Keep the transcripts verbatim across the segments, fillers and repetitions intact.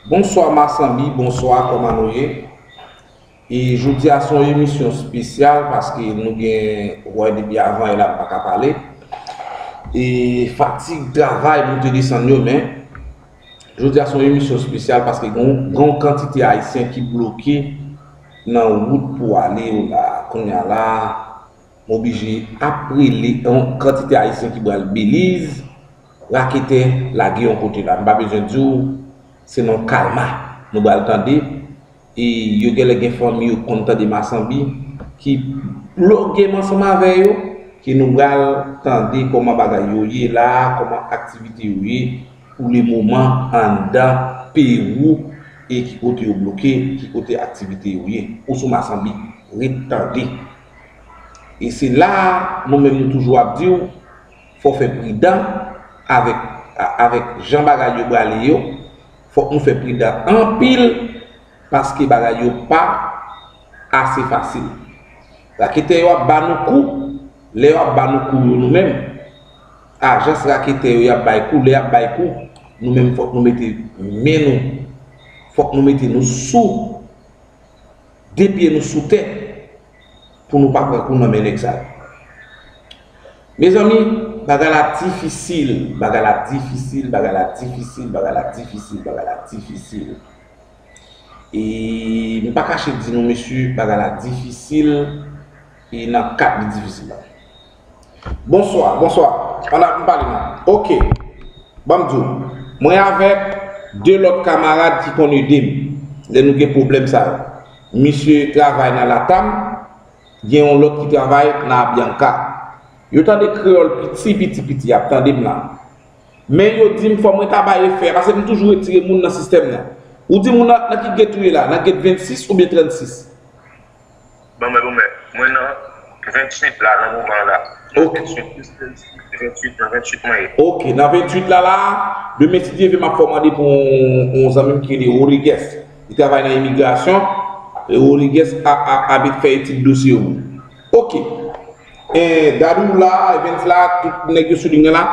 Bonswa Masanbi, bonswa, kòman nou ye? E jodi a se yon emisyon espesyal paske nou gen, wè, depi avan yè la m pa ka pale. E fatig travay moute desann yo, men jodi a se yon emisyon espesyal paske gen yon, gen yon kantite Ayisyen ki bloke nan wout pou ale yo la. Kounye a la, m oblije ap rele yon kantite Ayisyen ki pral Beliz, raketè lage yon kote la. M pa bezwen di w, se nan kalma nou pral tande. E yo genlè gen fanmi yo konn tande Masanbi, ki bloke m ansanm avè yo, ke nou pral tande kòman bagay yo ye la, kòman aktivite yo ye pou le moman anndan Pewou, e ki kote yo bloke, ki kote aktivite yo ye. Ou sou Masanbi, ret tande. E se la a, nou menm nou toujou ap di w, fò w fè pridan avèk, a- avèk jan bagay yo prale yo, fòk nou fè pridan anpil, paske bagay yo pa ase fasil. Raketè yo ap ba nou kou, lè yo ap ba nou kou yo nou menm, ajans raketè yo y ap bay kou, lè y ap bay kou, nou menm fòk nou mete men nou, fòk nou mete nou sou de pye nou sou tè pou nou pa pran kou nan men nèg sa yo. Mezanmi, bagay la difisil, bagay la difisil, bagay la difisil, bagay la difisil, bagay la difisil. E m pa kache di nou, mesye, bagay la difisil, e nan kad li difisil la. Bonswa, bonswa. Ann ap pale non. Ok. Ban m di w. Mwen avèk de lòt kamarad ki konn ede m lè nou gen pwoblèm sa yo. Misye travay nan Latam, gen yon lòt ki travay nan Avianca. Yo tande kreyòl piti, piti, piti, y ap tande m la. Men yo di m fò mwen ta bay efè a, paske m toujou retire moun nan sistèm nan. Ou di moun nan, nan ki gate ou ye la? Nan gate vennsis oubyen trannsis? Bon, mwen, bon, mwen, mwen nan venntuit la, nan moman la. Ok. Venntuit, venntuit, nan venntuit mwen ye. Ok, nan venntuit la, la, demen, si Dye vle, m ap fè w mande pou yon, yon zanmi m ki rele Rodriguez. Li travay nan imigrasyon. E Rodriguez a, a, abit fè etid dosye yo. Ok. E, Dadou la, Evans la, tout nèg yo sou liy nan la.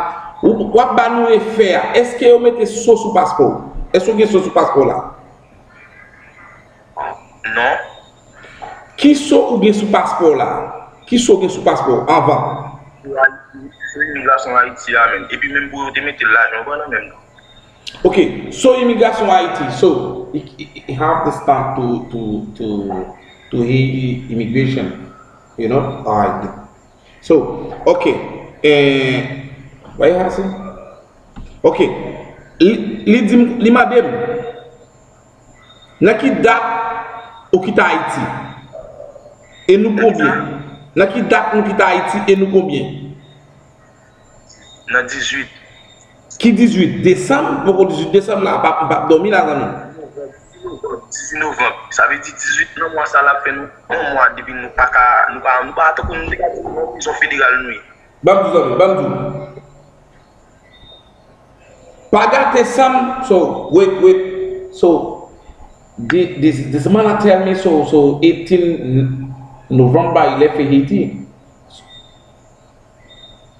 Ou, w ap ba nou efè a. Èske yo mete so sou paspò w? Èske w gen so sou paspò w la? Non. Ki so ou gen sou paspò w la? Ki so w gen sou paspò w anvan? Sou Ayiti, sou imigrasyon Ayiti a menm. Epi menm pou yo te mete l lajan, ou pa nan menm non. Ok, so imigrasyon Ayiti, so, it, it, it have the stamp to, to, to, to Haiti immigration, you know? Alright. So, ok, eh, what you have say? Ok, li, li di m, li mande m, nan ki dat ou kite Ayiti? E nou konbyen? Nan ki dat nou kite Ayiti e nou konbyen? Nan dizuit. Ki dizuit desanm? Poko dizuit desanm la, m p ap, m p ap dòmi la, zanmi. Dizuit novanm. Sa vle di dizuit nan mwa sa la ap fè nou yon mwa depi nou pa ka, nou pa, nou pa tankou nou te ka di nan prizon federal nou ye. Ban m di w, zanmi, ban m di w. Pa gate sa m, so, wait, wait. So, thi- this, this man a tell me, so, so eighteen November, he left Haiti.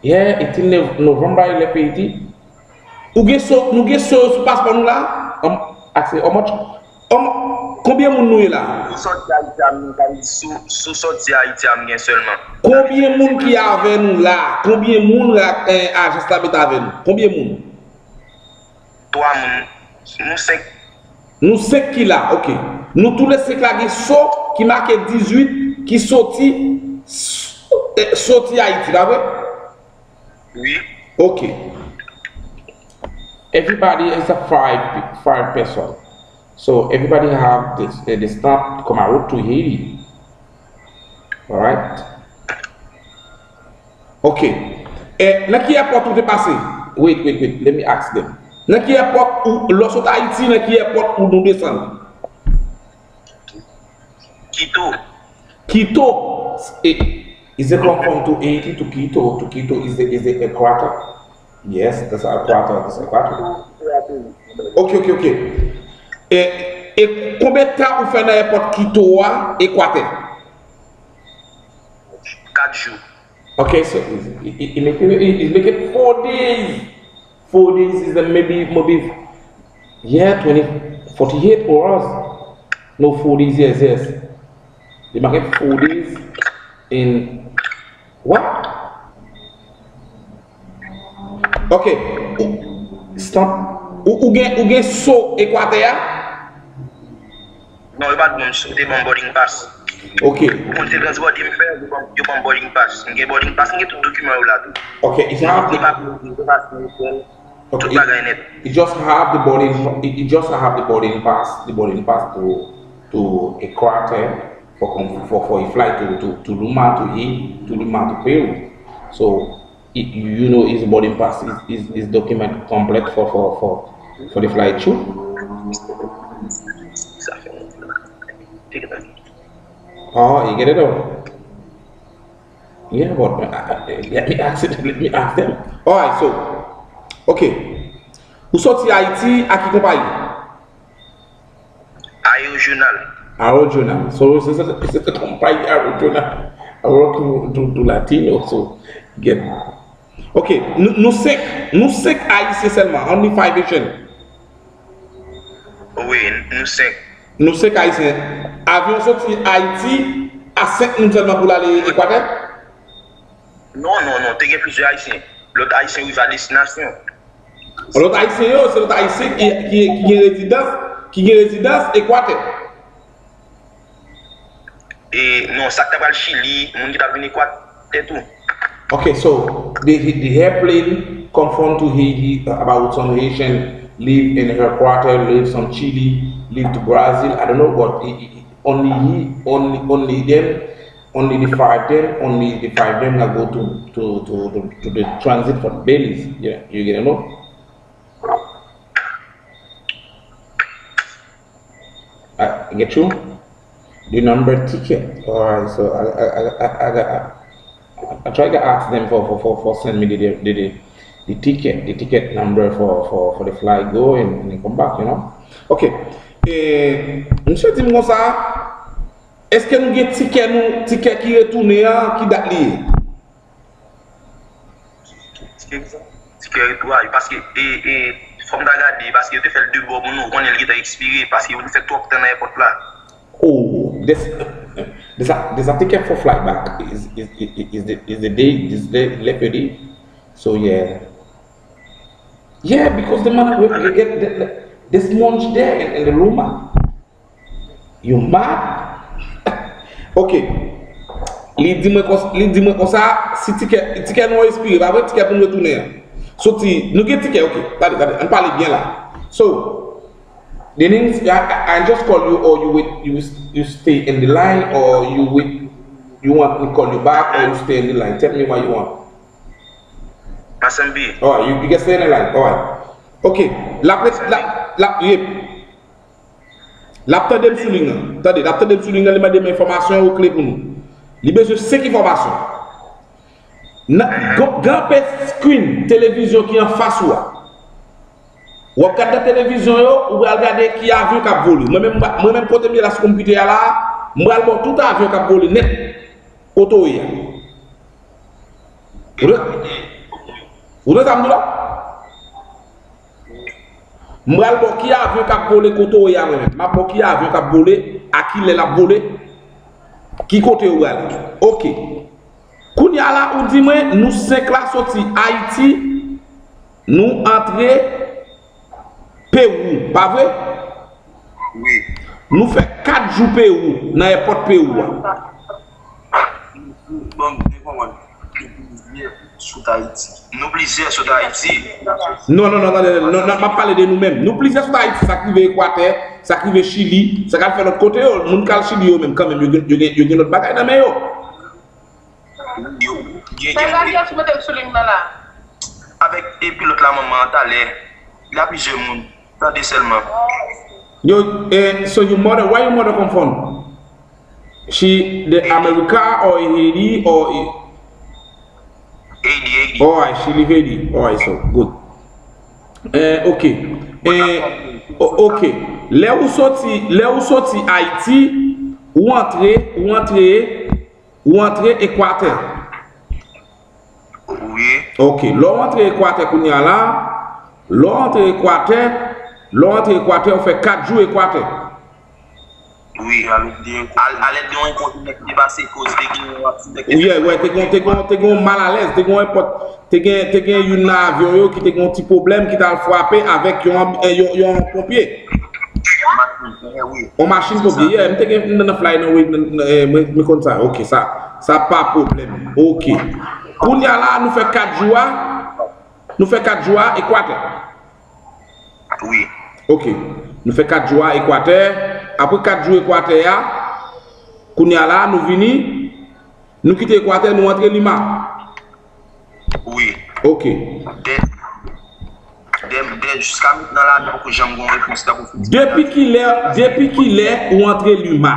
Yeah, eighteen Nov- November, he left Haiti. Ou gen so, nou gen so sou paspò nou la? Um, I say, how much? Um, konbyen moun nou ye la? Sou sòti Ayiti a, m ka di sou, sou sòti Ayiti a, m gen sèlman. Konbyen moun ki avè nou la? Konbyen moun la, eh, ajans la met avè nou? Konbyen moun? Twa moun. Nou senk. Nou senk ki la, ok. Nou tou le senk la gen so ki make dizuit ki soti, eh, soti Ayiti, pa vre? Wi. Ok. Everybody is a five, five person. So everybody have this, eh, the stamp come out to Haiti. Alright? Ok. Eh, nan ki airport ou te pase? Wait, wait, wait. Let me ask them. Nan ki airport ou, lè w sot Ayiti, nan ki airport ou nou desann? Quito. Quito. Eh, is it come from to Haiti to Quito? To Quito is the, is the headquarter? Yes, that's headquarter, that's headquarter. Ok, ok, ok. E, e konbyen tan ou fè nan airport Quito a, Ekwatè? Kat jou. Ok, so it, it, it make it, it, it make it four days. Four days is the maybe, maybe, yeah, twenty, Forty-eight hours? No, four days, yes, yes. They make it four days in what? Ok. Ou, stop. Ou, ou gen, ou gen so Ekwatè a? Non, yo pa t ban m so, yo te ban m boarding pass. Ok. Pou m te transbòde m fè, yo ban m- yo ban m boarding pass. M gen boarding pass, m gen tout dokiman yo la tou. Ok, it have Ni the, pa ni paspò, ok, tout bagay nèt. It just have the boarding, it, it just have the boarding pass, the boarding pass to to Equateur for com- for for a flight to to to Lima to E to Lima to Peru. So it, you know, his boarding pass is is, is document complete for for for for the flight too. Sa fè yon. Check it out. Oh, you get it out. Yeah, but uh, uh, let me ask it. Let me ask them. All right, so okay. Ou soti Ayiti a ki konpayi? Aerojournal. Aerojournal. So se se se se konpayi Aerojournal. I work to to Latino, so get. Ok, nou nou senk nou senk Ayisyen sèlman, only five Haitian. Wi, nou senk. Nou senk Ayisyen. Avyon soti Ayiti a senk moun sèlman pou l ale Ekwatè? Non, non, non, te gen plizyè Ayisyen. Lòt Ayisyen rive a destinasyon. Lòt Ayisyen yo, se lòt Ayisyen ki ki ki gen rezidans, ki gen rezidans Ekwatè. E non, sa k ta pral Chili, moun ki t ap vin Ekwatè tou. Okay, so the the airplane come from to Haiti about some Haitian live in her quarter, live some Chile, live to Brazil. I don't know, but he, he, only he, only only them, only the five them, only the five them that go to to to to, to the transit for Belize. Yeah, you get it? I get you? The number ticket. Alright, so I I I I, I, I, I try to ask them for for for, for send me the the, the the ticket, the ticket number for for for the flight go and, and come back, you know. Okay. E, misye di m konsa, èske nou gen tikè nou, tikè ki retounen an, ki dat li ye? Tikè ki sa? Tikè retou a, paske e, e, fò m ta gade, paske yo te fè l de bò pou nou, ou konnen l gentan ekspire, paske yo te fè twòp tan nan èpòt la. Oh, this this a, this a ticket for flight back is is is the is the day, this day lèkredi. So yeah. Yeah, because the man will get the, the, this month there in, in the Roma. You mad? Ok. Li di mwen konsa, li di mwen konsa, si tikè, tikè nou an ekspire, pa vre, tikè pou nou retounen an. Soti, nou gen tikè, ok. Gade, gade, ann pale byen la. So, the thing is, I, I, I just call you, or you wait, you you stay in the line, or you wait, you want me call you back, or you stay in the line. Tell me what you want. Masanbi. Alright, you, you can stay in the line. Alright. Ok. L ap ret, l ap, l ap, yep. L ap tande m sou liy nan. Tande, l ap tande m sou liy nan, li mande m enfòmasyon yo kle pou nou. Li bezwen senk enfòmasyon. Nan, gen, gen anpil screen televizyon ki anfas ou a. W ap gade nan televizyon yo, ou pral gade ki avyon k ap vole. Mwen menm, mwen menm kote m ye la sou konpitè a la, m pral ba w tout avyon k ap vole nèt kote w ye a. Ou tande, ou tande sa m di w la? M pral ba w ki avyon k ap vole kote w ye a mwen menm. M ap ba w ki avyon k ap vole, a ki lè l ap vole, ki kote yo prale. Ok. Kounye a la, ou di mwen, nou senk la soti Ayiti, nou antre Pewou, pa vre? Wi. Nou fè kat jou Pewou, nan èpòt Pewou a. Bon, m te konprann. Nou plizyè sot Ayiti. Nou plizyè sot Ayiti. Non, non, non, non, non, non, non, m ap pale de nou menm. Nou plizyè sot Ayiti, sa k rive Ekwatè, sa k rive Chili, sa k al fè lòt kote yo. Moun k al Chili yo menm, kanmenm, yo gen, yo gen, yo gen lòt bagay nan men yo. Yo gen, gen, gen, avèk e pilòt la manman an talè, la plizyè moun. Tande sèlman. Yo, eh, so your mother, where your mother come from? She the America or Haiti or Haiti, Haiti. Alright, she live Haiti. Alright, so good. Eh, ok. Eh, o- ok. Lè ou soti, lè ou soti Ayiti, ou antre, ou antre, ou antre Ekwatè. Wi. Ok, lè w antre Ekwatè kounye a la, lè w antre Ekwatè, Lè w antre Ekwatè, ou fè kat jou Ekwatè. Wi. Alèd de yon kontinè ki te pase koz te gen yon aksidè ki te fèt. Wi, te gen, te gen, te gen yon malalèz, te gen yon enpòt, te gen, te gen youn nan avyon yo ki te gen yon ti pwoblèm ki t al frape avèk yon, yon, yon ponpye. Yon machin ponpye, yeah, m te gen nan, nan fly nan, wi, mwen konn sa. Ok, sa, sa pa pwoblèm. Ok. Kounye a la, nou fè kat jou a, nou fè kat jou a Ekwatè. Wi. Ok. Nou fè kat jou a Ekwatè. Apre kat jou Ekwatè a, kounye a la, nou vini, nou kite Ekwatè, nou antre Lima. Wi. Ok. De, de, de, jiska mentnan la, nou poko janm gen yon repons tankou fè. Depi kilè, depi kilè ou antre Lima?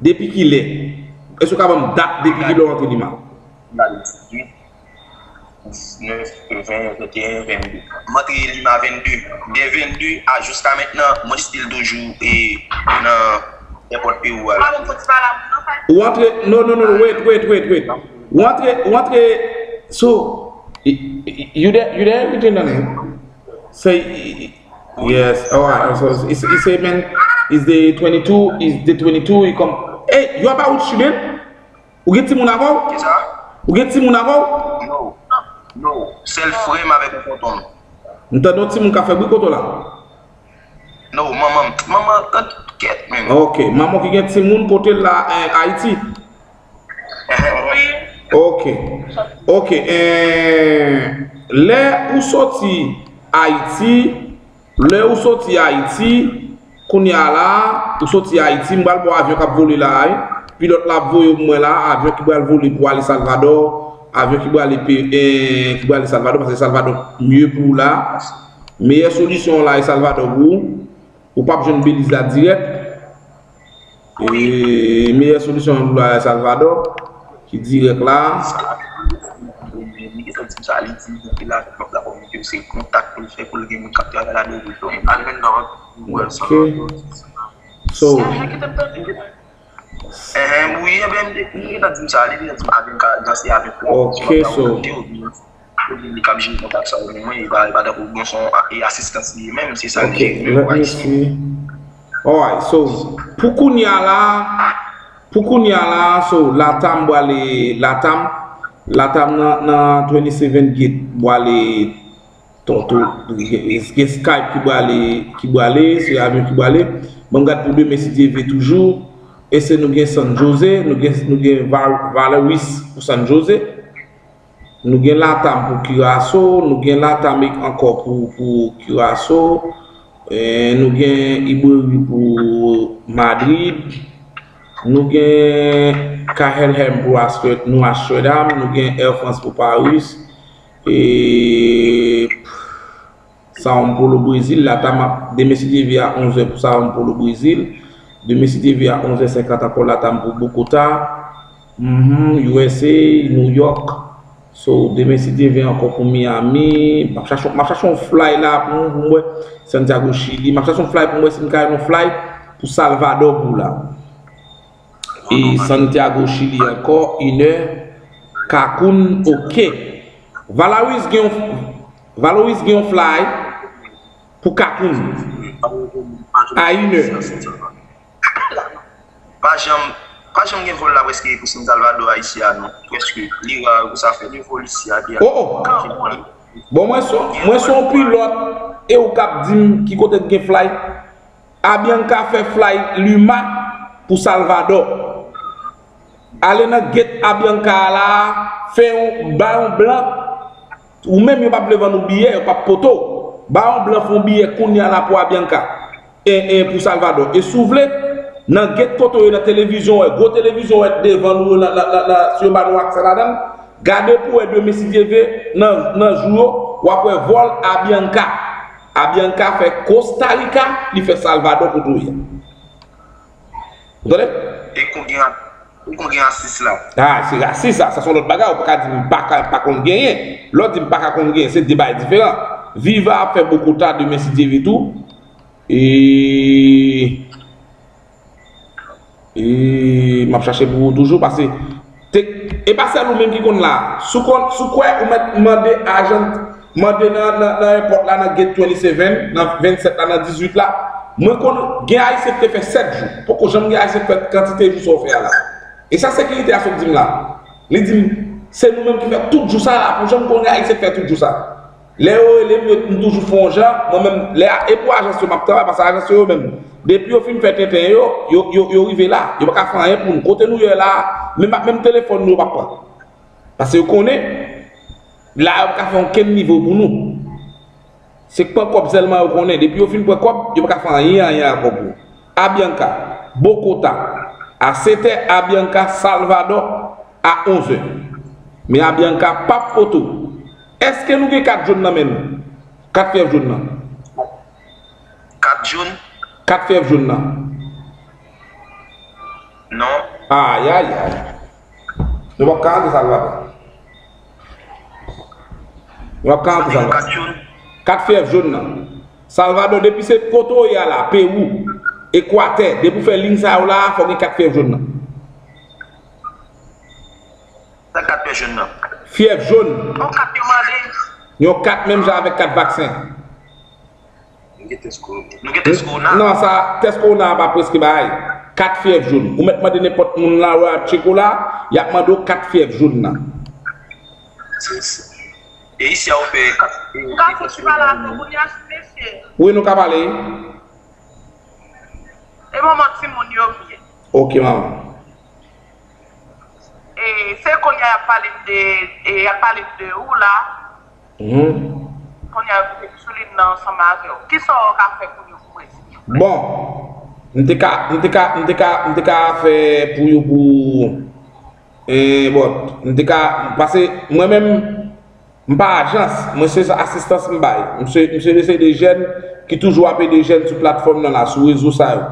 Depi kilè? Èske w ka ban m dat depi kilè ou antre Lima? Diznèf, ven, venteyen, vennde. M antre Lima vennde. De vennde a jiska mentnan, mwen still toujou e nan èpòt Pewou a la. Ou antre, no, no, no, no, wait, wait, wait, wait. Ou antre, ou antre, so, y- y- you there, you there, you there, Nene? Say, yes, alright, so it's, it's a man, it's the twenty-two, it's the twenty-two, he come, hey, you about student? Ou gen timoun avè w? Kisa? Ou gen timoun avè w? No. No. Sèl frè m avèk yon tonton m. M tande yon timoun k ap fè bri kote w la. No, manman m. Manman, tande, kèt, men. Ok, manman w ki gen timoun kote l la, eh, Ayiti? Wi. Ok. Ok, eh, lè ou soti Ayiti, Lè ou soti Ayiti, kounye a la, ou soti Ayiti, m pral ba w avyon k ap vole la a, wi. Pilòt la ap voye w mwen la, avyon ki pral vole pou ale Salvadò, avyon ki prale pe, eh, ki prale Salvadò, paske Salvadò mye pou ou la. Meyè solisyon w la e Salvadò pou ou. Ou p ap jwenn Beliz la dirèk. E meyè solisyon an pou la Salvador, ki dirèk la. Li gentan di m sa, li di m anpil afè, m ap dakò, men ke se kontak pou l fè pou l gen moun k ap travay ladan l. Ok. So, Enhen, wi, enben, m te, li gentan di m sa, li gentan di m avè m ka danse avèk ou. Ok, so. Ebyen, li k ap jere kontak sa yo pou mwen, e pa, e pa tankou bon, se yon a-, e asistans li ye menm, se sa li ye, li menm pou Ayisyen. Alright, so, pou kounye a la, pou kounye a la, so, Latam, m prale Latam, Latam nan, nan twenty-seven gate, m prale Tonton, gen, gen Skype ki prale, ki prale, se avyon ki prale. Ban m gad pou demen si Dye vle toujou. E se nou gen San Jose, nou gen, nou gen Val-, Valeris pou San Jose. Nou gen Latam pou Curaçao, nou gen Latam ankò pou, pou Curaçao. E nou gen Iberia pou Madrid. Nou gen K L M pou Amsterd-, nou Amsterdam. Nou gen Air France pou Paris. E São Paulo, Brezil, Latam ap, demen si Dye vle a onzè pou São Paulo, Brezil. Demen si Dye vle a onzè senkant ankò Latam pou Bogota. Mhm, U S A, New York. So, demen si Dye vle ankò pou Miami. M ap chache, m ap chache yon fly la pou, pou m wè Santiago, Chili. M ap chache yon fly pou m wè si m ka jwenn yon fly pou Salvador pou la. E Santiago, Chili ankò, inè. Cancun, ok. Valeris gen yon, Valeris gen yon fly pou Cancun a inè. Pa janm, pa janm gen vòl la prèske pou San Salvador a isi a non. Prèske. Li ra pou sa fè de vòl isi a ki a. Oh, oh. Bon, mwen se, mwen se yon pilòt e ou k ap di m ki kote k gen fly. Avianca fè fly Lima pou Salvador. Ale nan gate Avianca a la, fè yon, bay yon blan. Ou menm yo p ap vle vann ou biyè, yo p ap pote w. Bay yon blan, fè yon biyè kounye a la pou Avianca. E, e pou Salvador. E si w vle, nan gate kote w ye nan televizyon, wè, gwo televizyon, wè, devan nou yo, nan, nan, nan, nan, si yo ba nou aksè ladan l, gade pou wè demen si Dye vle, nan, nan jou yo, w ap wè vòl Avianca. Avianca fè Costa Rica, li fè Salvador kote w ye. Ou tande? E kon gen, e kon gen rasis la. Ah, se rasis sa, sa se yon lòt bagay, ou pa ka di m pa ka, pa konn genyen. Lè w di m pa ka konn genyen, se de bagay diferan. Viva ap fè Bogota demen si Dye vle tou. E, e m ap chache pou ou toujou, paske te, e pa sèl ou menm ki konn la. Si w konn, si w kwè ou mèt mande ajan, Mande nan, nan, nan èpòt la, nan gate twenty-seven, nan vennsèt la, nan dizuit la. Mwen konn gen Ayisyen ki te fè sèt jou. Poko janm gen Ayisyen ki fè kantite jou sa w fè a la. E sa sekirite a sot di m la. Li di m, se nou menm ki fè tout jou sa la. Poko janm konn gen Ayisyen ki fè tout jou sa. Lè yo rele m, yo, m toujou fè yon jan. Mwen menm, lè a, e pou ajans yo m ap travay, paske ajans yo, yo menm, depi yo fin fè tenten yo, yo, yo, yo rive la. Yo pa ka fè anyen pou nou. Kote nou ye la, menm, menm telefòn nou, yo p ap pran. Paske yo konnen, la yo pa ka fè okenn nivo pou nou. Se pran kòb sèlman yo konnen. Depi yo fin pran kòb, yo pa ka fè anyen, anyen ankò pou ou. Abianca, Bogota, a sèt è, Abianca, Salvador, a onz è. Men Abianca p ap pote w. Èske nou gen kat jòn nan men nou? Kat fyèv jòn nan. Kat jòn? Kat fyèv jòn nan. Non. Ayayay. Nou p ap ka antre Salvador. Nou p ap ka antre Salvador. Kat fyèv jòn nan. Salvador, depi se kote w ye a la, Pewou, Ekwatè, depi w fè liy sa yo la, fò w gen kat fyèv jòn nan. Sa kat fyèv jòn nan? Fyèv jòn. Yon kat yo mande. Yon kat menm jan avèk kat vaksen. Nou gen tès kowona. Nou gen tès kowona? Non, sa, tès kowona a pa prèske bagay. Kat fyèv jòn. Ou mèt mande nenpòt moun la, wè ap tcheke w la, y ap mande w kat fyèv jòn nan. E isi a ou fè kat. Ou ka fouti pale avè w kounye a, mesye. Wi, nou ka pale. E manman timoun yo m ye. Ok, manman. E se kounye a y ap pale m de, e y ap pale m de ou la. Mhm. Kounye a yo mete Juline nan ansanm avè w. Kisa w ka fè pou yo pou mwen, silvouplè? Bon, m te ka, m te ka, m te ka, m te ka fè pou yo pou, e, bon, m te ka, paske mwen menm, m pa ajans, mwen se asistans m bay. M se, m se de, se de jèn ki toujou ap ede jèn sou platfòm nan la, sou rezo sa yo.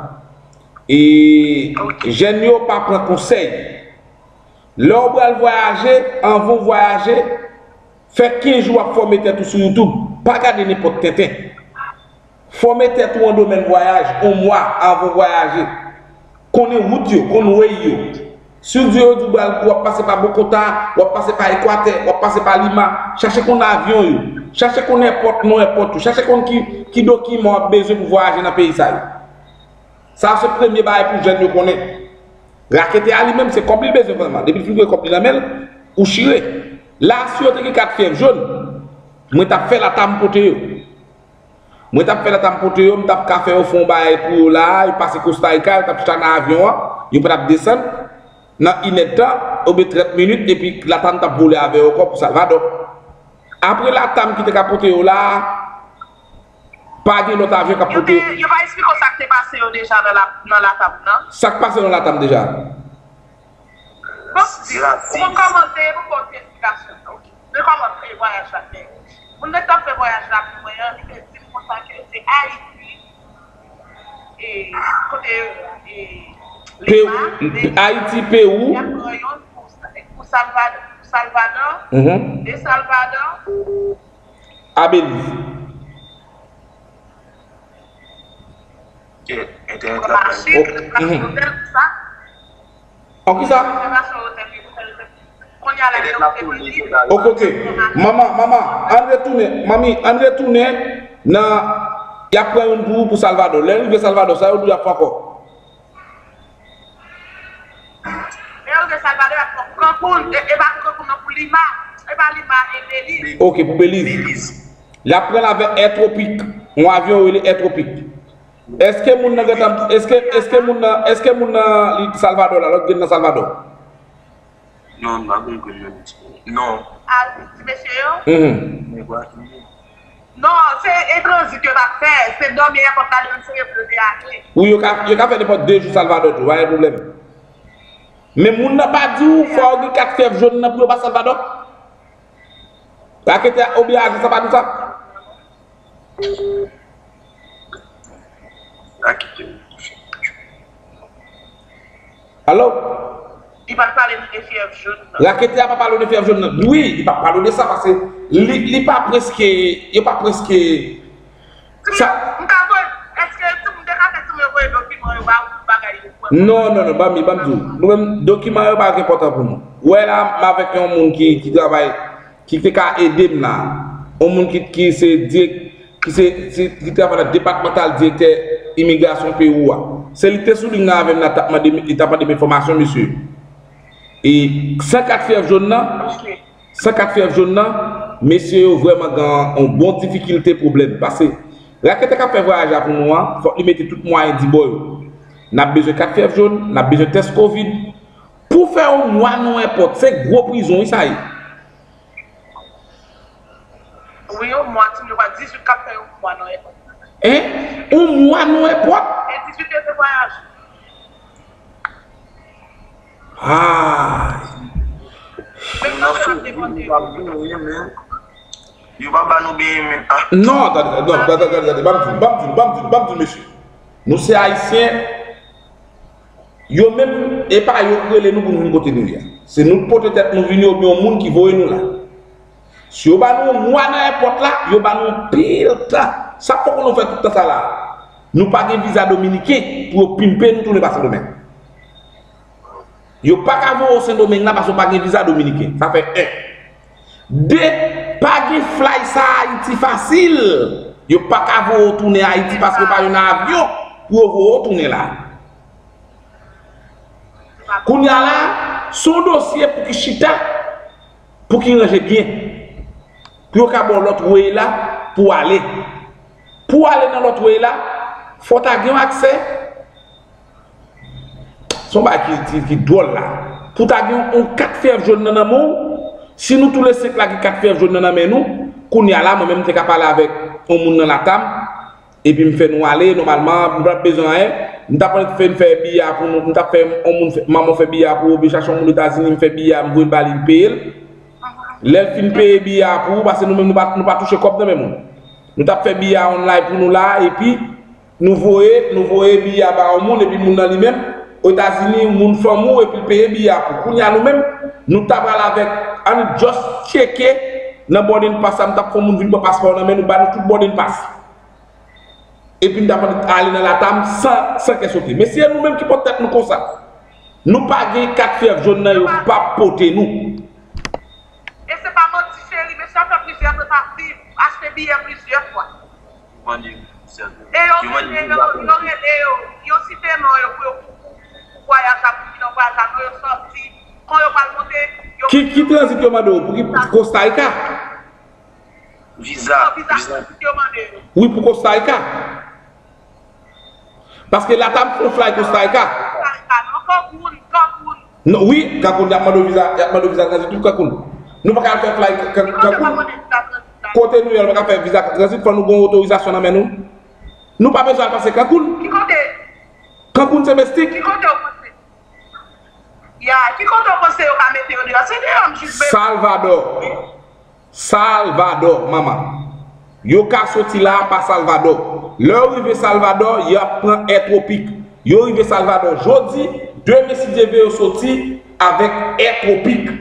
E jèn yo pa pran konsèy. Lè w pral vwayaje, anvan w vwayaje, fè kenz jou w ap fòme tèt ou sou YouTube. Pa gade nenpòt tenten. Fòme tèt ou an domèn vwayaj, yon mwa anvan w vwayaje. Konnen wout yo, konn way yo. Si w di yo di w pral, w ap pase pa Bogota, w ap pase pa Ekwatè, w ap pase pa Lima, chache konn avyon yo. Chache konn èpòt, non èpòt yo. Chache konn ki, ki dokiman w ap bezwen pou vwayaje nan peyi sa yo. Sa se premye bagay pou jèn yo konnen. Raketè a li menm, se kòb li bezwen vrèman. Depi l fin pran kòb li nan men l, ou chire. La, si yo te gen kat fyèv jòn, mwen t ap fè lata m pote yo. Mwen t ap fè lata m pote yo, m t ap ka fè yo fè yon bagay pou yo la, yo pase Costa Rica, yo t ap chita nan avyon an, yo pa t ap desann, nan inèdtan, oubyen trant minit, epi lata m t ap vole avè yo ankò pou Salvador. Apre lata m ki te ka pote yo la, pa gen lòt avyon k ap pote yo. Yo pa eksplike w sa k te pase yo deja nan la, nan lata m nan? Sa k pase nan lata m deja? Bon, ou kòmanse, pou ba w ti eksplikasyon. Ok. Men kòman fè vwayaj la fè? Moun nan k t ap fè vwayaj la pou mwen an, li te di m konsa ke se Ayiti, e, kote, e, Lima, Ayiti, Pewou. Y ap pran youn pou, pou Salvador, pou Salvador, mhm, de Salvador. A Beliz. Entènèt la pa. An kisa? Ok, ok. Manman, manman, ann retounen. Manmi, ann retounen nan, y ap pran youn pou ou pou Salvador. Lè l rive Salvador, sa yo di w y ap fè ankò? Lè yo rive Salvador, y ap pran pou Kankoun. E, e pa pou Kankoun, non, pou Lima. E pa Lima, e Beliz. Ok, pou Beliz. Beliz. Y ap pran l avèk Air Tropic. Yon avyon yo rele Air Tropic. Èske moun nan gentan, èske, èske moun nan, èske moun nan li Salvador la, lòt grenn nan Salvador? Non, m pa konn grenn nan. Non. A, ti mesye yo? Mhm. Men kwa ki Non, se e tranzit yo t ap fè. Se dòmi èpòt la, demen se leve ale. Wi, yo ka, yo ka fè nenpòt de jou Salvador tou, pa gen pwoblèm. Men moun nan pa di w fò w gen kat fyèv jòn nan pou yo pa Salvador? Raketè a oubyen ajans la pa di w sa? Raketè. Alo? Li pa t pale nou de fyèv jòn nan. Raketè a pa pale w de fyèv jòn nan. Wi, li pa pale w de sa paske li, li pa prèske, yo pa prèske. Sa m ka voye, èske ti moun te ka fè ti moun voye dokiman yo ba ou pou bagay yo pran? Non, non, non, ban m, ban m di w. Nou menm, dokiman yo pa enpòtan pou nou. Ou wè la, m avèk yon moun ki, ki travay, ki te ka ede m la. yon moun ki, ki se dirèk, ki se, se, ki travay nan depatmantal direktè imigrasyon peyi w a. Se li ki te sou liy nan avè m la, t ap mande m, li t ap mande m enfòmasyon, mesye. E san kat fyèv jòn nan, san kat fyèv jòn nan, mesye yo vrèman gen yon bon difikilte, pwoblèm. Paske raketè k ap fè vwayaj la pou nou an, fòk li mete tout mwayen dibò yo. N ap bezwen kat fyèv jòn, n ap bezwen tès kovid. Pou fè yon mwa nan yon èpòt, se gwo prizon, wi, sa ye. Wi, yon mwa, timoun yo pa dizuit k ap fè yon mwa nan èpòt. Hein? Yon mwa nan èpòt? E dizuit yo se vwayaje. Ay. Menm nan se ap depòte yo. Yo pa ba nou benyen menm. Ah. Non, tande, non, tande, tande, tande, ban m di, ban m di, ban m di, ban m di, mesye. Nou se Ayisyen, yo menm, e pa yo ki rele nou pou nou vin kote nou ye a. Se nou ki pote tèt nou vini oubyen yon moun ki voye nou la. Si yo ba nou yon mwa nan èpòt la, yo ba nou anpil tan. Sa k fè nou fè tout tan sa la? Nou pa gen viza dominiken pou yo pimpe nou tounen pa Sendomeng. Yo pa ka voye w Sendomeng la paske w pa gen viza dominiken. Sa fè en. De, pa gen fly sa Ayiti fasil. Yo pa ka voye w tounen Ayiti paske pa jwenn avyon pou yo voye w tounen la. Kounye a la, se yon dosye pou ki chita, pou ki ranje byen. Pou yo ka ba w lòt wey la pou w ale. Pou w ale nan lòt wey la, fò w ta gen yon aksè. Se yon bagay ki, ki, ki dwòl la. Pou w ta gen yon kat fyèv jòn nan nan men w, si nou tou le senk la gen kat fyèv jòn nan nan men nou, kounye a la, mwen menm, m te ka pale avèk yon moun nan LATAM, epi m fè nou ale, nòmalman, m pa t bezwen anyen. M t ap fè n fè biyè a pou nou, m t ap fè yon moun fè, manman fè biyè a pou ou, oubyen chache yon moun Etazini, m fè biyè a, m voye l ba li, li peye l. Lè l fin peye biyè a pou ou, paske nou menm nou pa, nou pa touche kòb nan men moun. Nou t ap fè biyè a online pou nou la, epi nou voye, nou voye biyè a ba yon moun, epi moun nan li menm, Etazini, moun fanmi w, epi l peye biyè a pou ou. Kounye a nou menm, nou ta pral avèk, ann just tcheke nan boarding pass la, m t ap fè yon moun vin pran paspò nan men nou, ba nou tout boarding pass. Epi n ta pral ale nan LATAM san, san kè sote. Men si e nou menm ki pot tèt nou konsa, nou pa gen kat fyèv jòn nan, yo p ap pote nou. E se pa manti, cheri, mesye a fè plizyè tantativ, achte biyè plizyè fwa. E yo rele yo, yo rele yo, yo site non yo pou yo, pou, pou, pou vwayaj la, pou ki nan vwayaj la, non yo sòti, kan yo pral monte, yo Ki, ki tranzit yo mande w? Pou ki Costa Rica? Viza, viza. Wi, pou Costa Rica. Paske LATAM fè yon fly Costa Rica. Costa Rica, non, Cancun, Cancun. Non, wi, Cancun, y ap mande w viza, y ap mande w viza tranzit tou Cancun. Nou pa ka al fè fly Can-, Cancun. Kote nou ye, nou pa ka fè viza tranzit, fò nou gen yon otorizasyon nan men nou. Nou pa bezwen al pase Cancun. Ki kote? Cancun se Mestik. Ki kote w panse? Ya, ki kote w panse yo ka mete yo deyò? Se deyò m jis vle. Salvador. Salvador, manman. Yo ka soti la a pa Salvador. Lè yo rive Salvador, y ap pran Air Tropic. Yo rive Salvador jodi, demen si Dye vle yo soti avèk Air Tropic.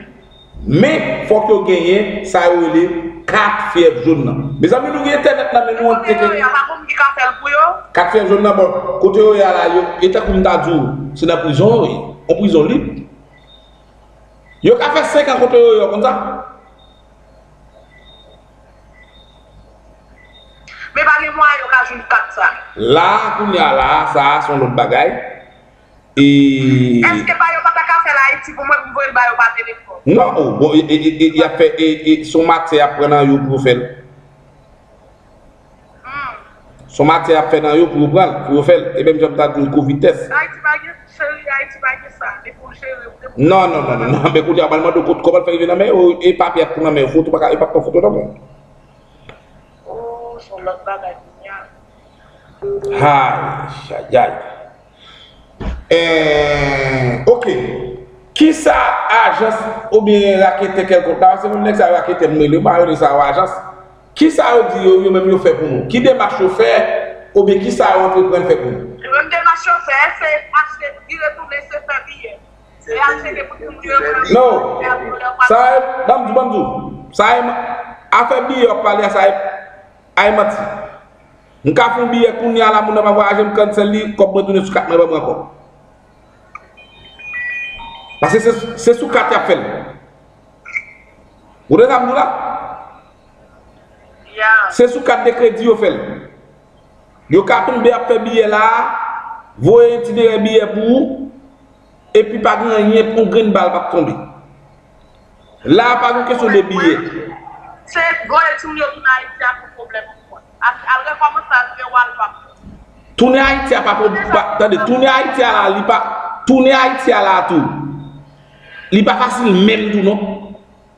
Men, fòk yo genyen sa yo rele kat fyèv jòn nan. Mezanmi, nou gen entènèt nan men nou an teke. Kote yo ye a, pa gon moun ki ka fè l pou yo? Kat fyèv jòn nan, bon, kote yo ye a la, yo, e tankou m ta di w, se nan prizon yo ye. Yon prizon lib. Yo ka fè senk an kote yo ye, w konn sa? Men pa gen mwayen yo ka jwenn kat sa. La, kounye a la, sa a se yon lòt bagay. E Èske pa yo pa ta ka fè l Ayiti pou mwen, pou m voye l ba yo pa telefòn? Non, oh, bon, e, e, e, e, y ap fè, e, e, se yon matyè y ap pran nan yo pou yo fè l. Hmm. Se yon matyè y ap fè nan yo pou yo pran l, pou yo fè l. E menm jan m ta di w, kovid tès. Ayiti pa gen, cheri, Ayiti pa gen sa. Depi w jere, depi w Non, non, non, non, non. Men kounye a, w pral mande w kot, kòman l fè rive nan men yo, e papye ap tou nan men yo, foto pa ka, yo p ap pran foto non, bon. Oh, se yon lòt bagay kounye a. Ay, ay, ay. Eh, ok. Kisa ajans oubyen raketè kèlkonk la, se menm nèg sa yo raketè m rele, yo pa rele sa yo ajans. Kisa yo di yo, yo menm yo fè pou nou? Ki demach yo fè, oubyen kisa yo antreprann fè pou nou? Yo menm demach yo fè, se achte, vire tounen, se fè biyè. E achte de pou moun yo pran. Non. Sa e, ban m di, ban m di w. Sa e, afè biyè w ap pale a, sa e, ay manti. M ka fè yon biyè kounye a la, moun nan pa vwayaje, m cancel li, kòb mwen tounen sou kat mwen, ban mwen ankò. Paske se, se sou kat y ap fè l. Ou tande sa m di w la? Se sou kat de kredi yo fè l. Yo ka tonbe ap fè biyè la a, voye yon ti derè biyè pou ou, epi pa gen anyen, yon grenn bal p ap tonbe. La a pa gen kesyon de biyè. Se voye timoun yo tounen Ayiti a pou pwoblèm ankò. Al rekòmanse al gen w al pa pou. Tounen Ayiti a pa pou, pa, tande, tounen Ayiti a la, li pa, tounen Ayiti a la tou. Li pa fasil menm tou non.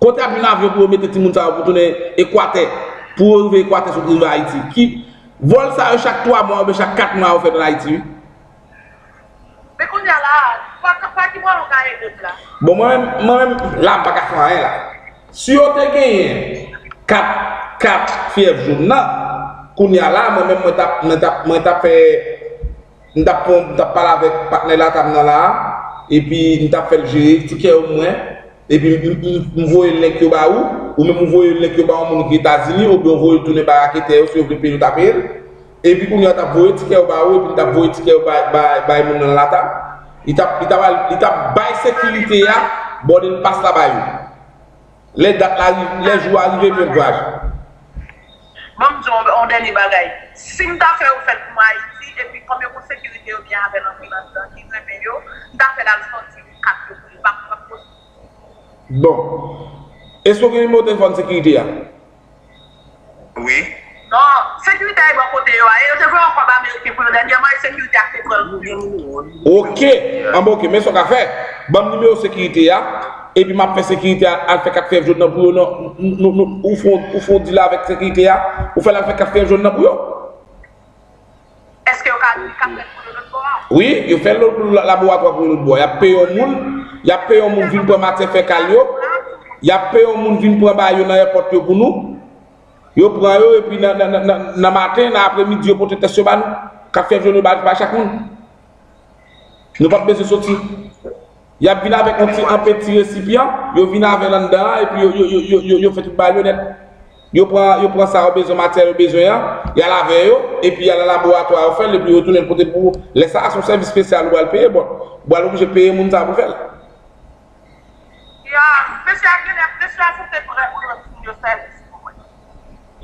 Kote ap vin avyon pou yo mete timoun sa yo pou tounen Ekwatè, pou yo rive Ekwatè sot rive Ayiti? Ki vòl sa yo chak twa mwa oubyen chak kat mwa yo fèt ann Ayiti, wi. Men kounye a la, pa, pa ki bò nou ka ede m la? Bon, mwen menm, mwen menm, la, m pa ka fè anyen la. Si yo te genyen kat, kat fyèv jòn nan, kounye a la, mwen menm, mwen t ap, mwen t ap, mwen t ap fè, m t ap pran, m t ap pale avèk patnè Latam nan la a, epi m t ap fè l jere tikè yo mwen, epi m, m, m, m voye link yo ba ou, ou menm ou voye link yo ba yon moun ki Etazini, oubyen ou voye l tounen ba raketè yo, si yo vle peye yo ta peye l. Epi kounye a, yo t ap voye tikè yo ba ou, epi l t ap voye tikè yo bay, bay, bay moun nan Latam. Li t ap, li t ap al, li t ap bay sekirite a, boarding pass la ba yo. Lè dat la rive, lè jou a rive, epi yo voyaje. Ban m di w yon, yon dènye bagay. Si m ta fè yo fè l pou mwen Ayiti, epi kòm yo konn sekirite yo byen avè l anpil anndan, ki renmen yo, m ta fè l al sòti kat yo pou yo, pa, pa posib. Bon. Èske w gen nimewo telefòn sekirite a? Wi. Non, sekirite a e bò kote yo a. E yo te voye yon kòb ameriken pou yo dènyèman, e sekirite a te pran l pou yo. Ok. Anben, ok. Men sa w ka fè. Ban m nimewo sekirite a. Epi m ap fè sekirite a al fè kat fyèv jòn nan pou yo. Non, nou, nou, nou, ou fè, ou fè yon deal avèk sekirite a. Ou fè l al fè kat fyèv jòn nan pou yo. Èske yo ka, li ka fèt pou yo lòt bò a? Wi, yo fè l laboratwa pou yo lòt bò. Y ap peye yon moun, y ap peye yon moun vin pran matyè fèkal yo, y ap peye yon moun vin pran bagay yo nan èpòt yo pou nou. Yo pran yo, epi nan, nan, nan, nan, nan maten, nan apremidi, yo pote tès yo ba nou. Kat fyèv jòn yo ba, ba chak moun. Nou p ap bezwen soti. Y ap vin avèk yon ti, anpe ti resipyan, yo vin avè l anndan an, epi yo, yo, yo, yo, yo, yo fè tout bagay yo nèt. Yo pran, yo pran sa yo bezwen, matyè yo bezwen an, y al avè yo, epi y al nan laboratwa, yo fè l, epi yo tounen l pote l pou ou. Lè sa a, se yon sèvis espesyal ou pral peye, bon, ou pral oblije peye moun sa a pou fè l. Ya, mesye a genlè, mesye a sanse pran, pran timoun yo sèvis pou mwen.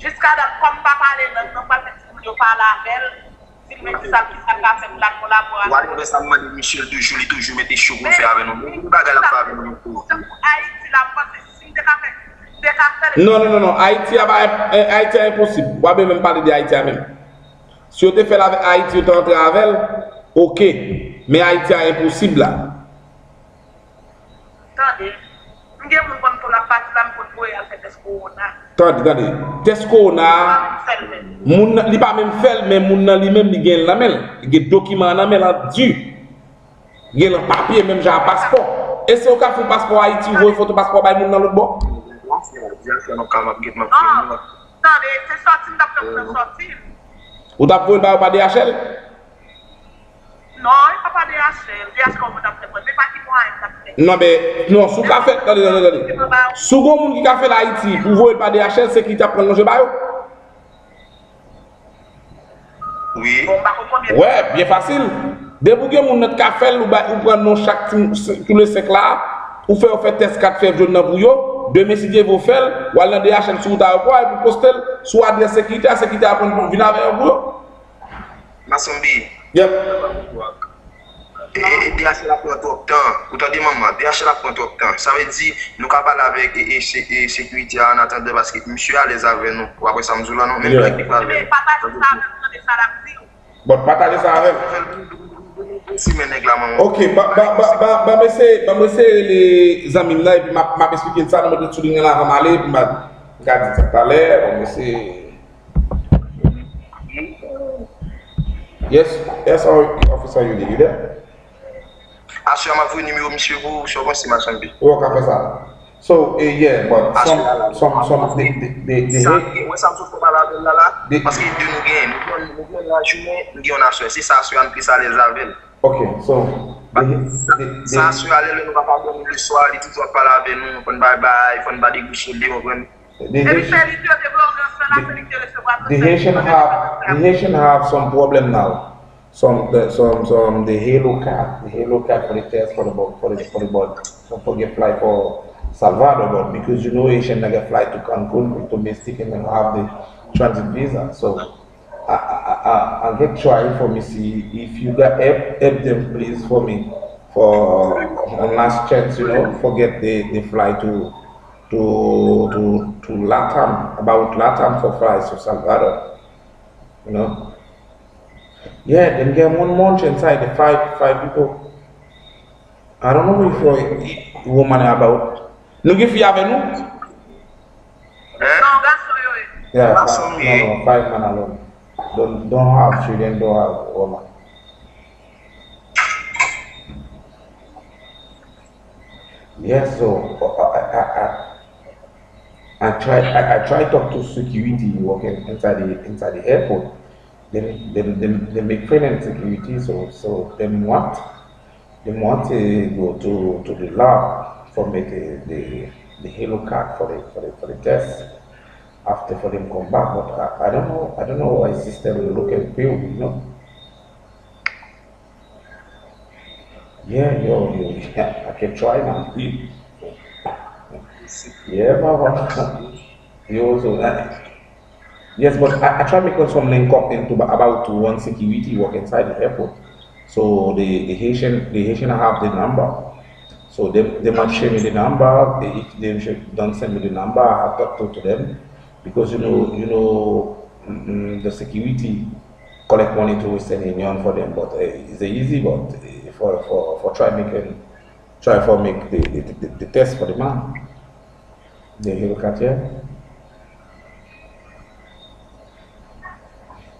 Jiskadat, kòm m pa pale lang nan, m pral fè timoun yo pale avè l, di l men kisa, kisa l ka fè pou l al nan laboratwa. W ale wè sa m mande misye l toujou, li toujou mete cho pou l fè avè nou. Men ki bagay l ap fè avè nou ankò? Tankou Ayiti la, m panse si m te ka fè, m te ka fè l. Non, non, non, non. Ayiti a pa, eh, Ayiti a enposib. W ap menm pale de Ayiti a menm. Si yo te fè l avèk Ayiti, yo te antre avè l, oke. Men Ayiti a enposib la. Tande, m gen moun ban m tou l ap pati la, m konn voye al fè tès kowona. Tande, tande. Tès kowona a, moun nan, li pa menm fè l, men moun nan li menm, li gen l nan men l. Li gen dokiman an nan men l an di. Gen l an papye, menm jan a paspò. Èske w ka fè yon paspò Ayiti, ou voye foto paspò bay moun nan lòt bò? Tande, se sòti m t ap fè pou nan sòti. Ou t ap voye l ba yo pa D H L? Non, e pa pa D H L. D H L ou konn ap fè mwen. Men pa ki mwayen m t ap fè. Non, men, non, si w ka fè, tande, tande, tande. Si w gon moun ki ka fè l Ayiti, pou voye l pa D H L, se ki t ap pran lonje ba yo. Wi. Bon, m pa konn konbyen. Wè, byen fasil. Depi w gen moun nan k ka fè l, ou bay, ou pran non chak ti, tou le senk la, ou fè yo fè tès kat fyèv jòn nan pou yo, demen si Dye vle w fè l, w al nan D H L sou wout ayewopò a, epi w poste l sou adrès sekirite a, sekirite a pran vin avè yo pou yo. Masanbi. Yep. E, e, e D H L ap pran twòp tan. Ou tande manman, D H L ap pran twòp tan. Sa vle di, nou ka pale avèk e, e, se- e, sekirite a annatandan paske misye alèz avè nou. Ou ap wè sa m di w la non? Menm lè ki pale. Men pataje sa avè m, tande sa l ap di w. Bon, pataje sa avè m. Simen nèg la manman. Ok, ba, ba, ba, ba, ba, mesye, ba, mesye rele zanmi m nan, epi m ap, m ap esplike l sa, nou mete l sou liy nan avan m ale, epi m a, m ka di sa talè, bon, mesye. Yes, yes, our officer, you there? You there? Aswè a m ap voye nimewo misye pou ou, sa w panse, Machann P? Ou ka fè sa. So, eh, yeah, but some, some, some, the, the, the, the, Sa, mwen sa m sot pale avè l la, la, paske de nou gen, nou gen, nou gen lajounen, nou gen yon aswè. Se sa aswè a m plis alèz avè l. Ok, so, the, the, the, Sa aswè a, lè, lè nou pa ka dòmi leswa, li toujou ap pale avè nou, fò n bay bay, fò n pa degouche l, ou konprann? The, the, Epi se li ki te voye w nan sèl la, se li ki te resevwa tout sèvis. The Haitian have, the Haitian have some problem now. Some, the, some, some, the Halo Cat, the Halo Cat for the test for the boat, for the, for the boat. Don't forget flight for Salvador, but because you know Haitian nigga fly to Cancun, to domestic, and then have the transit visa. So I, I, I, I get try for me see if you got help, help them please for me for one last chance, you know, for get the, the flight to to to to Latam, about Latam for flight to Salvador, you know. Yeah, dem get one month inside the five five people. I don't know if you woman about. Nou gen fi avè nou? Non, gason yo ye. Yeah, five, no, no, five man alone. Don't don't have children, don't have woman. Yes, so I, I, I, I try I, I try talk to security working inside the inside the airport. They they they, they make friend and security, so so they want they want to go to to the lab for make a, the the Halo card for the for the for the test. After for them come back, but I, I don't know I don't know why system looking pill, you know. Yeah, yo, yo, yeah, I can try, man. Yeah, papa. Yo, so, uh, yes, but I, I try make some link up into about to one security work inside the airport. So the, the Haitian, the Haitian have the number. So they, they might share me the number. They, if they should don't send me the number, I talk to, to them because you know, you know, mm, the security collect money to Western Union for them, but uh, it's easy, but uh, for for for try make an, try for make the, the, the, the test for the man. The Halo card, yeah.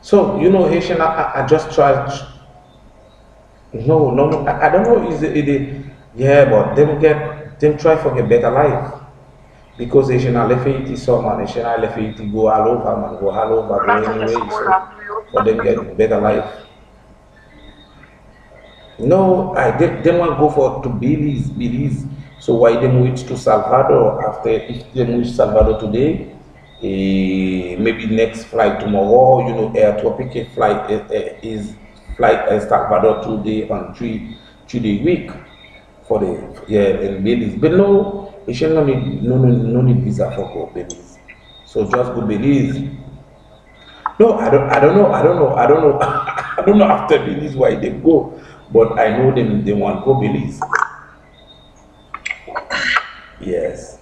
So you know, Haitian, I, I, I just try. No, no, no, I, I don't know. Is it, it, it, yeah, but them get them try for get better life. Because Haitian a left Haiti so, man. Haitian a left Haiti go all over, man. Go all over, go anywhere. So for them get better life. No, I they, they want go for to Belize, Belize. So why them reach to Salvador after if them reach Salvador today, eh, maybe next flight tomorrow, you know, Air Tropique flight eh, eh, is flight El Salvador today on three three day week for the yeah in Belize. But no, Haitian no need no no no need visa for go Belize. So just go Belize. No, I don't I don't know I don't know I don't know I don't know after Belize why they go, but I know them they want go Belize. Yes.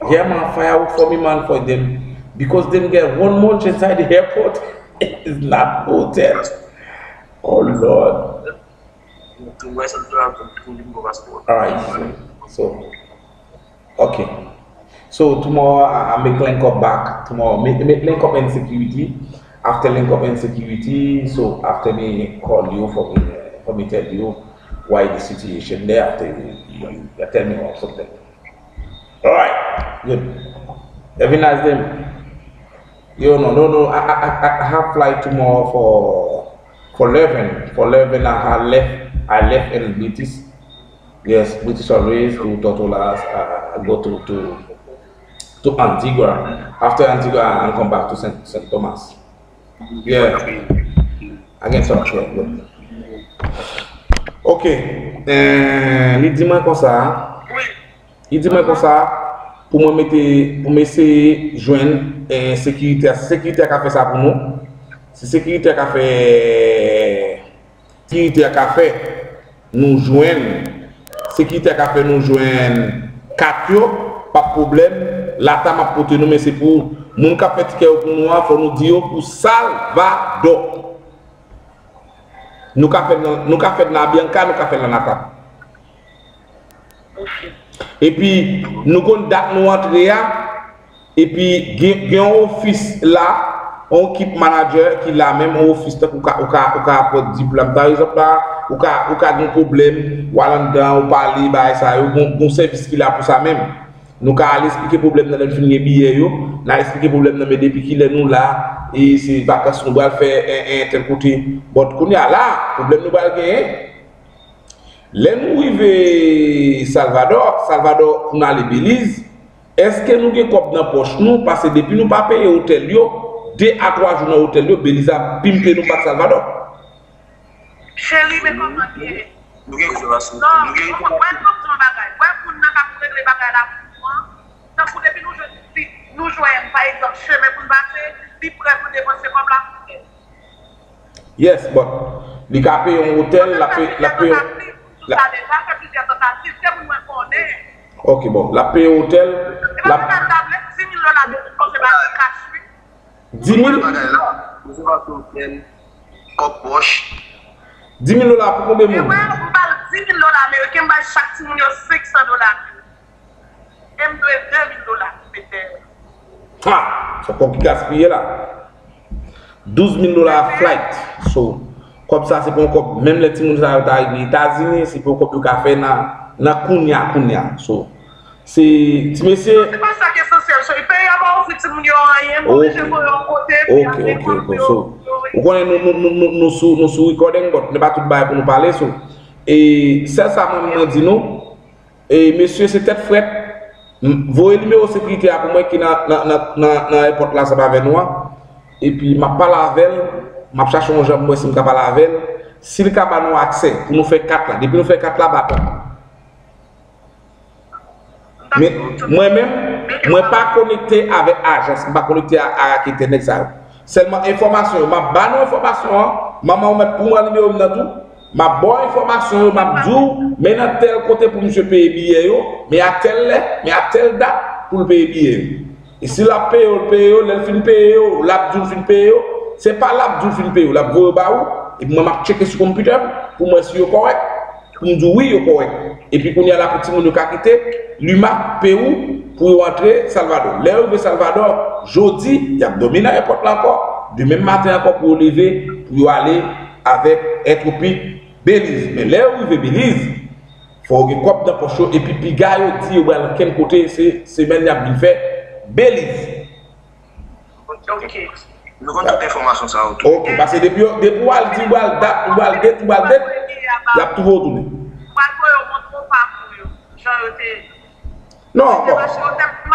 Yeah, man, firework for me, man, for them because them get one month inside the airport. It's not hotel. Oh Lord. Alright, so, so okay. So tomorrow I, I make link up back. Tomorrow make, make link up in security. After link up in security, so after me call you for me for me tell you why the situation there. After you, you, you tell me about something. Alright, good. Have a nice day. Yo, no, no, no. I, I, I, I have flight tomorrow for for eleven. For eleven, I have left. I left in British. Yes, British Airways to Tortola. Uh, go to to to Antigua. After Antigua, I come back to Saint Saint Thomas. Yeah. I can talk here. Good. Ok. Eh, li di mwen konsa. Li di mwen konsa, pou mwen mete, pou m eseye jwenn eh, sekirite a. Si sekirite a ka fè sa pou nou, si sekirite a ka fè, sekirite a ka fè nou jwenn, sekirite a ka fè nou jwenn kat yo, pa pwoblèm, Latam ap pote nou, men se pou moun k ap fè tikè yo pou nou an, fò nou di yo pou Salvador. Nou ka fè l nan, nou ka fè l nan Avianca, nou ka fè l nan Latam. Epi, nou konn dat nou antre a, epi gen, gen yon ofis la, yon ekip manager ki la menm, yon ofis tankou ou ka, ou ka, ou ka pran diplòm. Pa egzanp la, ou ka, ou ka gen pwoblèm, w al anndan, ou pale, bagay sa yo, gon, gon sèvis ki la pou sa menm. Nou ka al esplike pwoblèm nan lè n fin gen biyè yo, n al esplike pwoblèm nan, men depi kilè nou la, e se vakans nou pral fè en, en tèl kote. But kounye a la, pwoblèm nou pral genyen. Lè nou rive Salvador, Salvador pou n ale Belize, èske nou gen kòb nan pòch nou? Paske depi nou pa peye otèl yo, de a twa jou nan otèl yo, Belize ap pimpe nou bat Salvador. Cheri, men kòman l ye? Nou gen rezèvasyon. Non, nou gen wè, wè, kòm di yon bagay. Wè, moun nan k ap regle bagay la pou nou an, tankou depi nou jwenn vit, nou jwenn, pa egzanp, chemen pou n pase, li prè pou depanse kòb la pou tèt. Yes, but li ka peye yon otèl, l ap peye, l ap peye yon, l ap, ok, bon, l ap peye yon otèl, l ap, di mil? Bagay la, rezèvasyon otèl, kòb pòch. Di mil dola pou konbyen moun? Mwen, m ba l di mil dola ameriken, m bay chak timoun yo senk san dola ameriken. E m dwe de mil dola pou mete. Ha! Se yon kòb ki gaspiye la. Douz mil dola flight. So, kòb sa se pa yon kòb, menm lè timoun sa yo ta rive Etazini, se pa yon kòb yo ka fè nan, nan kounya, kounya. So, se, ti mesye. Se pa sa ki esansyèl, cheri. Peyi a pa ofri timoun yo anyen, m oblije voye yo yon kote, epi apre fanmi yo, yo rete. Ou konnen nou, nou, nou, nou, nou sou, nou sou recording, but se pa tout bagay pou nou pale, so. E sèl sa mwen, mwen di nou, e mesye, se tèt frèt. M-, voye nimewo sekirite a pou mwen ki nan, nan, nan, nan, nan èpòt la ansanm avè nou an. Epi m ap pale avè l, m ap chache yon jan pou m wè si m ka pale avè l. Si l ka ba nou aksè pou nou fè kat la, depi nou fè kat la, baton. Men, mwen menm, mwen pa konekte avèk ajans, m pa konekte a, a raketè nèg sa yo. Sèlman enfòmasyon yo, m ap ba nou enfòmasyon an, manman w mèt pou mwen nimewo m nan tou, m ap ba w enfòmasyon yo, m ap di w, men nan tèl kote pou misye peye biyè yo, men a tèl lè, men a tèl dat pou l peye biyè yo. E si l ap peye yo, l peye yo, lè l fin peye yo, l ap di w l fin peye yo, se pa l ap di w l fin peye yo, l ap voye yo ba ou, epi mwen m ap tcheke sou konpitè m pou m wè si yo kòrèk, pou m di w wi, yo kòrèk. Epi kounye a la pou timoun yo ka kite Lima, Pewou, pou yo antre Salvadò. Lè yo rive Salvadò, jodi, y ap dòmi nan èpòt la ankò, demen maten ankò pou yo leve, pou yo ale avèk Entropik Beliz. Men lè yo rive Beliz, fò yo gen kòb nan pòch yo, epi piga yo di yo pral kenn kote, se semèn y ap vin fè Beliz. Ok. Nou konn tout enfòmasyon sa yo tou. Ok, paske depi yo, depi w al di, w al dat, w al det, w al det, y ap touve w tounen. Mwen voye yo montre w pakou yo, jan yo te. Non, bon.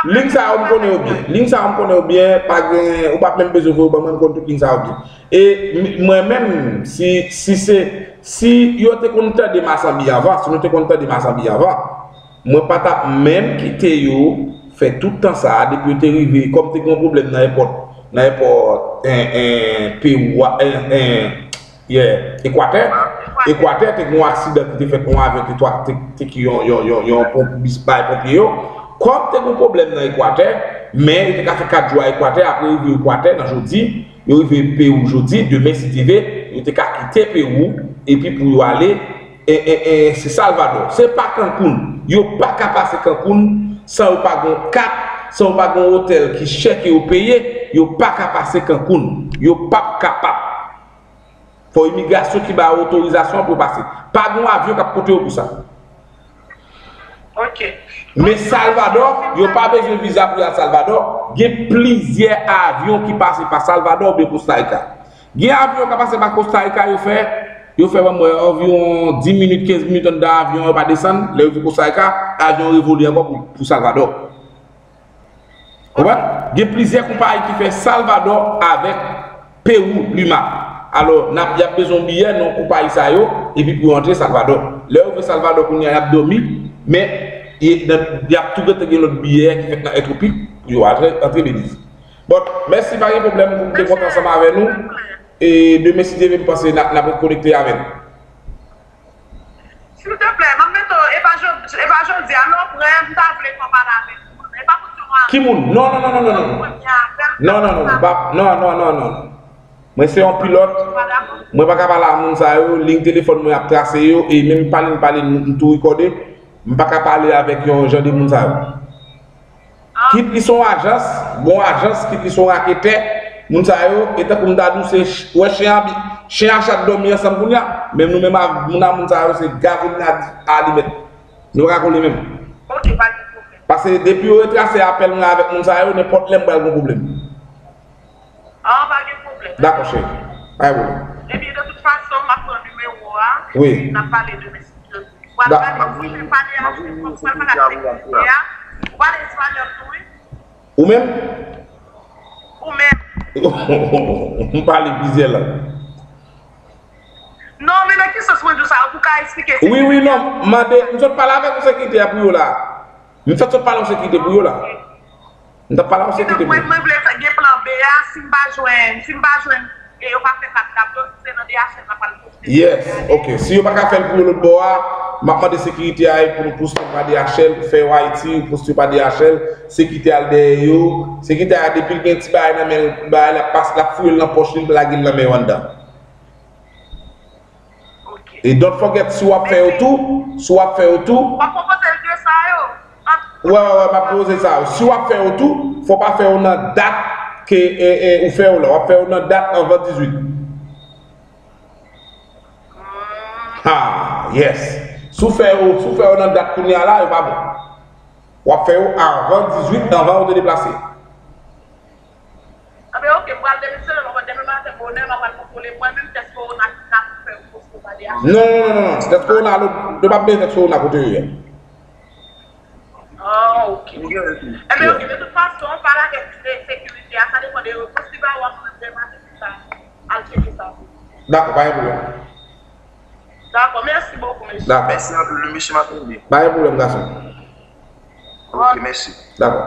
Liy sa yo, m konnen yo byen. Liy sa yo, m konnen yo byen. Pa gen, ou p ap menm bezwen voye yo ban mwen, m konn tout liy sa yo byen. E m-, mwen menm, si, si se, si yo te konn tande Masanbi anvan, si nou te konn tande Masanbi anvan, mwen pa t ap menm kite yo fè tout tan sa a, depi yo te rive, kòm te gen yon pwoblèm nan èpòt, nan èpòt, en, en, Pewou a, en, en, yeah, Ekwatè. Ekwatè te gen yon aksidan ki te fèt, yon avyon te, te, te ki yon, yon, yon, yon ponp, bis bay ponpye yo. Kòm te gen yon pwoblèm nan Ekwatè, men yo te ka fè kat jou a Ekwatè, apre yo rive Ekwatè nan jodi, yo rive Pewou jodi, demen si Dye vle, yo te ka kite Pewou, epi pou yo ale, e, e, e, se Salvadò. Se pa Kankoun. Yo pa ka pase Kankoun san yo pa gen yon kat, san yo pa gen yon otèl ki chè ke yo peye, yo pa ka pase Kankoun. Yo p ap kapab. Fò imigrasyon ki ba yo otorizasyon an pou yo pase. Pa gen yon avyon k ap pote yo pou sa. Ok. Men Salvadò, yo pa bezwen viza pou y al Salvadò. Gen plizyè avyon ki pase pa Salvadò oubyen Costa Rica. Gen avyon k ap pase pa Costa Rica, yo fè, yo fè ban mwen anviwon dis minit, kenz minit anndan avyon an, yo pa desann. Lè yo rive Costa Rica, avyon an revole ankò pou, pou Salvadò. Konprann? Gen plizyè konpayi ki fè Salvadò avèk Pewou, Lima. Alò, n ap, y ap bezwen yon biyè nan konpayi sa yo, epi pou yo antre Salvadò. Lè yo rive Salvadò kounye a, y ap dòmi, men y, y ap tou gentan gen lòt biyè ki fèt nan Entropik pou yo antre, antre Beliz. Bon, mèsi, pa gen pwoblèm, m te kontan ansanm avè nou. E demen, si Dye vle, m panse n ap, n ap rekonekte avè nou. Silteplè, m ap mete w, e pa jodi, e pa jodi a, lè w prè, m ta vle fè w pale avèk moun. E pa pou di w a. Ki moun? Non, non, non, non, non, non. Premye apèl. Non, non, non, non, pa, non, non, non, non, non. Mwen se yon pilòt. Ou pa dakò? Mwen pa ka pale a moun sa yo, liy telefòn mwen ap trase yo, e menm pale m pale, m, m tou rekòde. M pa ka pale avèk yon jan de moun sa yo. Kit li se yon ajans, bon ajans, kit li se yon raketè, moun sa yo, e tankou m ta di w, se ch-, wè chen a bi-, chen a chat dòmi ansanm kounye a, men nou menm a, moun a moun sa yo, se gazolinad alimèt. Nou pa ka kole menm. Ok, pa gen pwoblèm. Paske depi yo retrase apèl mwen avèk moun sa yo, nenpòt lè m pral gen pwoblèm. Ah, pa gen pwoblèm. Dakò, cheri. Pa gen pwoblèm. Ebyen, de tout fason, m ap pran nimewo a, wi, epi n ap pale demen si Dye vle. W ap gade si w pale avèk, w ap pale avèk sekrètè a, ou pale espanyòl tou, wi. Ou menm? Ou menm. M pale plizyè lang. Non, men nan ki sans mwen di w sa, ou ka eksplike sekirite a? Wi, wi, non, mande, m sot pale avèk yon sekirite a pou yo la. M fèk sot pale yon sekirite pou yo la. Ok. M t ap pale a yon sekirite pou mwen, mwen vle fè gen plan B a, si m pa jwenn, si m pa jwenn, e yo pa fè kat dab yo, si se nan D H L m ap al poste. Yes, ok. Si yo pa ka fè l pou yo lòt bò a, m ap mande sekirite a pou nou poste yo pa D H L, fè yo Ayiti, poste yo pa D H L, sekirite al dèyè yo, sekirite a depi l gen ti bagay nan men l, bagay l ap pase, l ap fouye l nan pòch li, l ap lage l nan men yo anndan. E don't forget, si w ap fè yo tou, si w ap fè yo tou. W ap pwopoze l de sa yo. Wè, wè, wè, m ap pwopoze sa yo. Si w ap fè yo tou, fò w pa fè yo nan dat ke e, e, ou fè yo la. W ap fè yo nan dat anvan dizuit. Ah, yes. Si w fè yo, si w fè yo nan dat kounye a la, yo pa bon. W ap fè yo anvan dizuit, anvan ou te deplase. Anben, ok, m pral demisyone, m ap demen maten bonè, m ap al kontwole mwen menm tès kowona ki ka fè yo poste pa D H L. Non, non, non, non, non. Tès kowona, nou, nou p ap bezwen tès kowona kote yo ye. Ah, ok. Anben, ok, de tout fason, pale avèk se- sekirite a, sa depann de yo. Festival w ap mwen demen maten pou sa, al tcheke sa. Dakò, pa gen pwoblèm. Dakò, mèsi bokou, mesye. Dakò. Mèsi anpil, wi, mesye Martin. Pa gen pwoblèm, gason. Ok, mèsi. Dakò.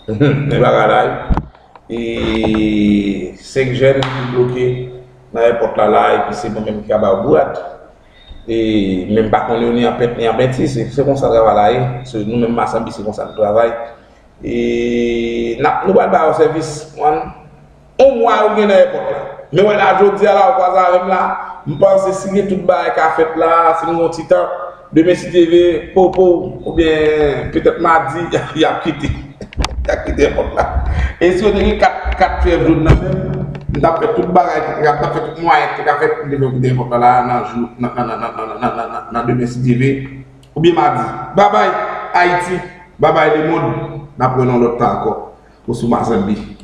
Men bagay la, e senk jèn ki bloke nan èpòt la la, epi se mwen menm ki ka ba yo bourad. E men m pa konn yo ni an pent ni an penti, se se konsa travay la ye. Se nou menm Masanbi, se konsa nou travay. E n ap, nou pral ba yo sèvis, konprann? On mwa yo gen nan èpòt la. Men wè la, jodi a la, ou kwaze avè m la, m panse si gen tout bagay ka fèt la, si nou gen yon ti tan, demen si Dye vle, popo, oubyen petèt madi, y ap kite. Y ap kite èpòt la. E si yo te gen kat, kat fyèv jòn nan menm, m t ap fè tout bagay ki te ka, m t ap fè tout mwayen ki te ka fèt pou m te fè yo kite èpòt la, la, nan jou, nan, nan demen si Dye vle, oubyen madi. Babay, Ayiti, babay, lemonn, n ap wè n yon lòt tan ankò. Ou sou Mazanbi.